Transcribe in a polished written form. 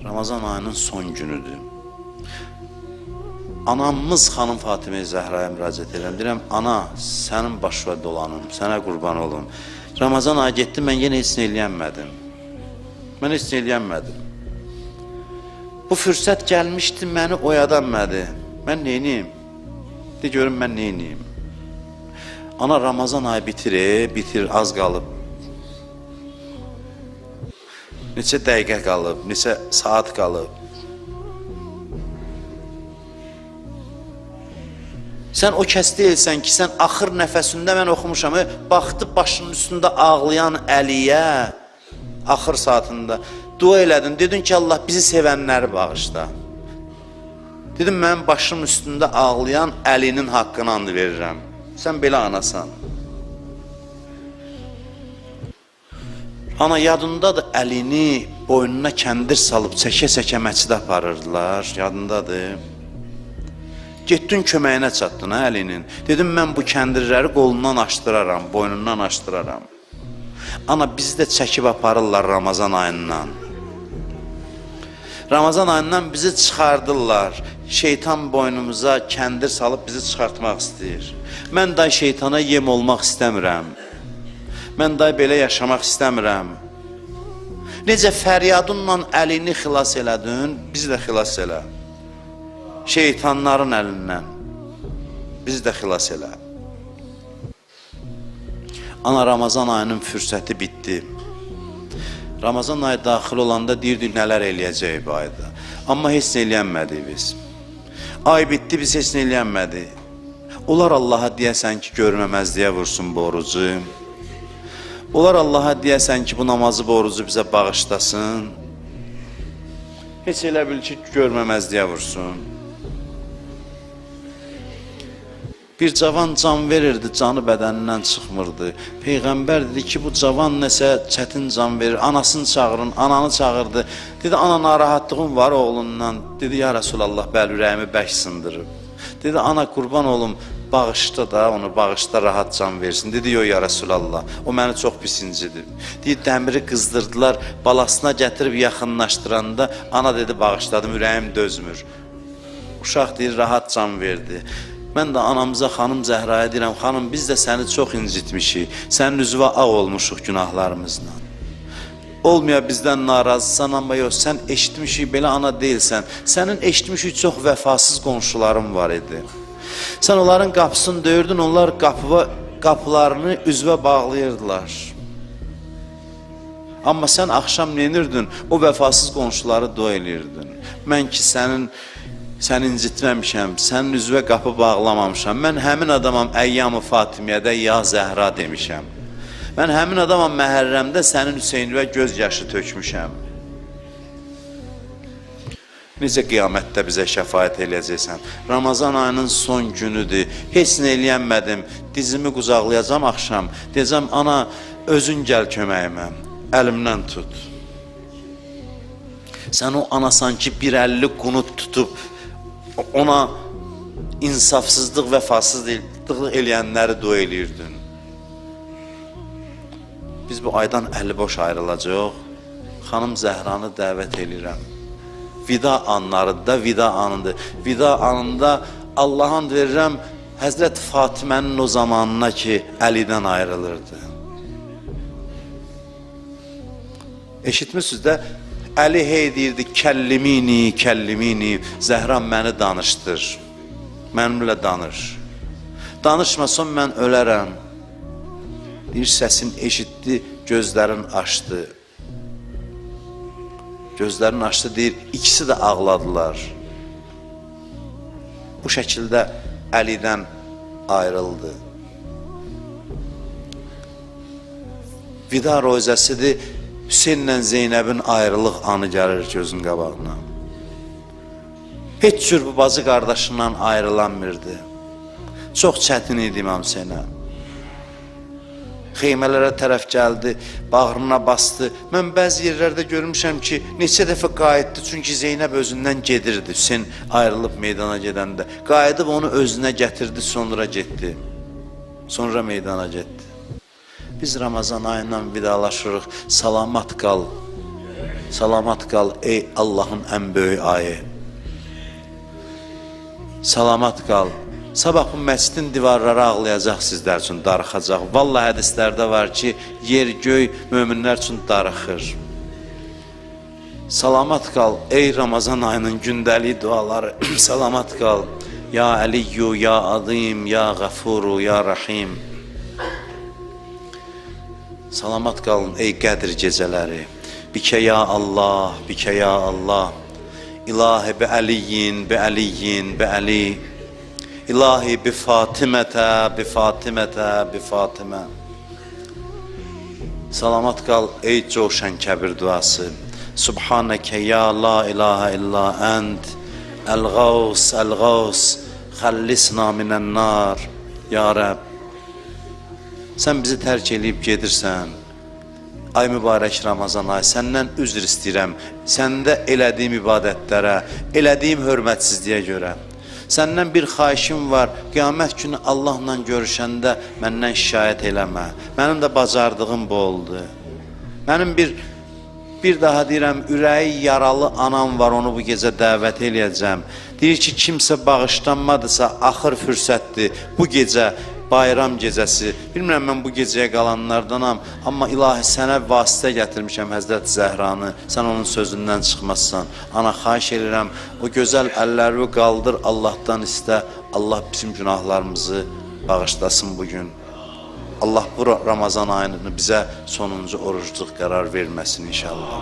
Ramazan ayının son günüdür. Anamız xanım Fatimə Zəhraya müraciət edirəm. Deyirəm, ana, sənin başına dolanım, sənə qurban olum. Ramazan ayı getdi, mən yenə heç nə eləyənmədim. Mən heç nə eləyənmədim. Bu fürsət gəlmişdi, məni oyadanmadı. Mən neyniyim? De görüm, mən neyniyim? Ana, Ramazan ayı bitir, bitir, az qalıb. Neçə dəqiqə qalıb, neçə saat qalıb. Sən o kəs deyilsən ki, sən axır nəfəsində mən oxumuşam, baxdı başının üstündə ağlayan Əliyə, axır saatında dua elədin, dedin ki, Allah bizi sevənləri bağışla. Dedim, mənim başım üstündə ağlayan Əlinin haqqını and verirəm. Sən belə anasan. Ana, yadındadır Əlini boynuna kəndir salıb çəkə-çəkə məscidə aparırdılar, yadındadır. Getdin köməyinə çatdın hə, Əlinin. Dedim, mən bu kəndirləri qolundan açdıraram, boynundan açdıraram. Ana, bizi də çəkib aparırlar Ramazan ayından. Ramazan ayından bizi çıxardırlar. Şeytan boynumuza kəndir salıb bizi çıxartmaq istəyir. Mən day şeytana yem olmaq istəmirəm. Mən day belə yaşamaq istəmirəm. Necə fəryadınla Əlini xilas elədin, bizi də xilas elə. Şeytanların əlindən bizi də xilas elə. Ana, Ramazan ayının fürsəti bitdi. Ramazan ayı daxil olanda deyirdik, nələr eləyəcəyik bu ayda. Amma heç nə eləyənmədik biz. Ay bitdi, biz heç nə eləyənmədik. Onlar Allaha deyəsən ki, görməməzliyə vursun bu orucu. Onlar Allaha deyəsən ki, bu namazı, bu orucu bizə bağışlasın. Heç elə bil ki, görməməzliyə vursun. Bir cavan can verirdi, canı bədənindən çıxmırdı. Peyğəmbər dedi ki, bu cavan nəsə çətin can verir, anasını çağırın, ananı çağırdı. Dedi, ana, narahatlığın var oğlundan. Dedi, ya Rəsulallah, bəli, ürəyimi bərk sındırıb. Dedi, ana, qurban olum, bağışla da onu, bağışla, rahat can versin. Dedi, yox, ya Rəsulallah, o məni çox pis incidir. Deyir, dəmiri qızdırdılar, balasına gətirib yaxınlaşdıranda, ana dedi, bağışladım, ürəyim dözmür. Uşaq deyir, rahat can verdi. Mən də anamıza, xanım Zəhraya deyirəm, xanım, biz də səni çox incitmişik, sənin üzvə ağ olmuşuq günahlarımızla. Olmaya bizdən narazısan, amma yox, sən eşitmişik, belə ana deyilsən. Sənin eşitmişik çox vəfasız qonşuların var idi. Sən onların qapısını döyürdün, onlar qapılarını üzvə bağlayırdılar. Amma sən axşam neynirdin? O vəfasız qonşuları dua eləyirdin. Mən ki, səni incitməmişəm, sənin üzvə qapı bağlamamışam. Mən həmin adamam Əyyam-ı Fatimiyyədə ya Zəhra demişəm. Mən həmin adamam Məhərrəmdə sənin Hüseynivə göz yaşı tökmüşəm. Necə qiyamətdə bizə şəfayət eləyəcəksən? Ramazan ayının son günüdür. Heç nə eləyənmədim. Dizimi qucaqlayacam axşam. Deyəcəm, ana, özün gəl köməyimə. Əlimdən tut. Sən o anasan ki, bir əlli qunut tutub ona insafsızlıq, vəfasızlıq eləyənləri dua eləyirdin. Biz bu aydan əli boş ayrılacaq. Xanım Zəhranı dəvət eləyirəm. Vida anlarında, vida anındır. Vida anında Allah'ın verirəm Həzrət Fatimənin o zamanına ki, Əlidən ayrılırdı. Eşitmişsiniz də, Əli hey deyirdi, kəllimini, kəllimini, Zəhra məni danışdır, mənimlə danış. Danışmasan mən ölərəm. Deyir, səsin eşitdi, gözlərin açdı. Gözlərin açdı, deyir, ikisi də ağladılar. Bu şəkildə Əlidən ayrıldı. Vida rozəsidir, Hüseynlə Zeynəbin ayrılıq anı gəlir gözün qabağına. Heç cür bu bacı qardaşından ayrılanmırdı. Çox çətin idi İmam Hüseynə. Xeymələrə tərəf gəldi, bağrına bastı. Mən bəzi yerlərdə görmüşəm ki, neçə dəfə qayıtdı, çünki Zeynəb özündən gedirdi. Hüseyn ayrılıb meydana gedəndə. Qayıdıb onu özünə gətirdi, sonra getdi. Sonra meydana getdi. Biz Ramazan ayından vidalaşırıq. Salamat qal. Salamat qal ey Allahın ən böyük ayı. Salamat qal. Sabah bu məscidin divarları ağlayacaq sizlər üçün, darıxacaq. Vallahi hədislərdə var ki, yer göy möminlər üçün darıxır. Salamat qal ey Ramazan ayının gündəlik duaları. Salamat qal. Ya Əliyyu, ya Azim, ya Ğafuru, ya Rahim. Salamat qalın ey Qədr gecələri. Bikə ya Allah, bikə ya Allah. İlahi bi Əliyyin, bi Əliyyin, bi Əli. İlahi bi Fatimətə, bi Fatimətə, bi Fatimə. Salamat qal ey Coşan Kəbir duası. Subhanəkə ya la ilahe illa ənt. Əl-Qavs, Əl-Qavs, xəllisna minən-nar. Ya Rəbb, sən bizi tərk eləyib gedirsən. Ay mübarək Ramazan ay, səndən üzr istəyirəm. Səndə elədiyim ibadətlərə, elədiyim hörmətsizliyə görə. Səndən bir xahişim var. Qiyamət günü Allahla görüşəndə məndən şikayət eləmə. Mənim də bacardığım bu oldu. Mənim bir daha deyirəm, ürəyi yaralı anam var, onu bu gecə dəvət eləyəcəm. Deyir ki, kimsə bağışlanmadısa, axır fürsətdir. Bu gecə bayram gecəsi. Bilmirəm mən bu gecəyə qalanlardanam, amma ilahi sənə vasitə gətirmişəm Həzrət Zəhranı. Sən onun sözündən çıxmazsan. Ana, xahiş edirəm, o gözəl əlləri qaldır, Allahdan istə. Allah bizim günahlarımızı bağışlasın bugün. Allah bu Ramazan ayını bizə sonuncu orucluq qərar verməsin inşallah.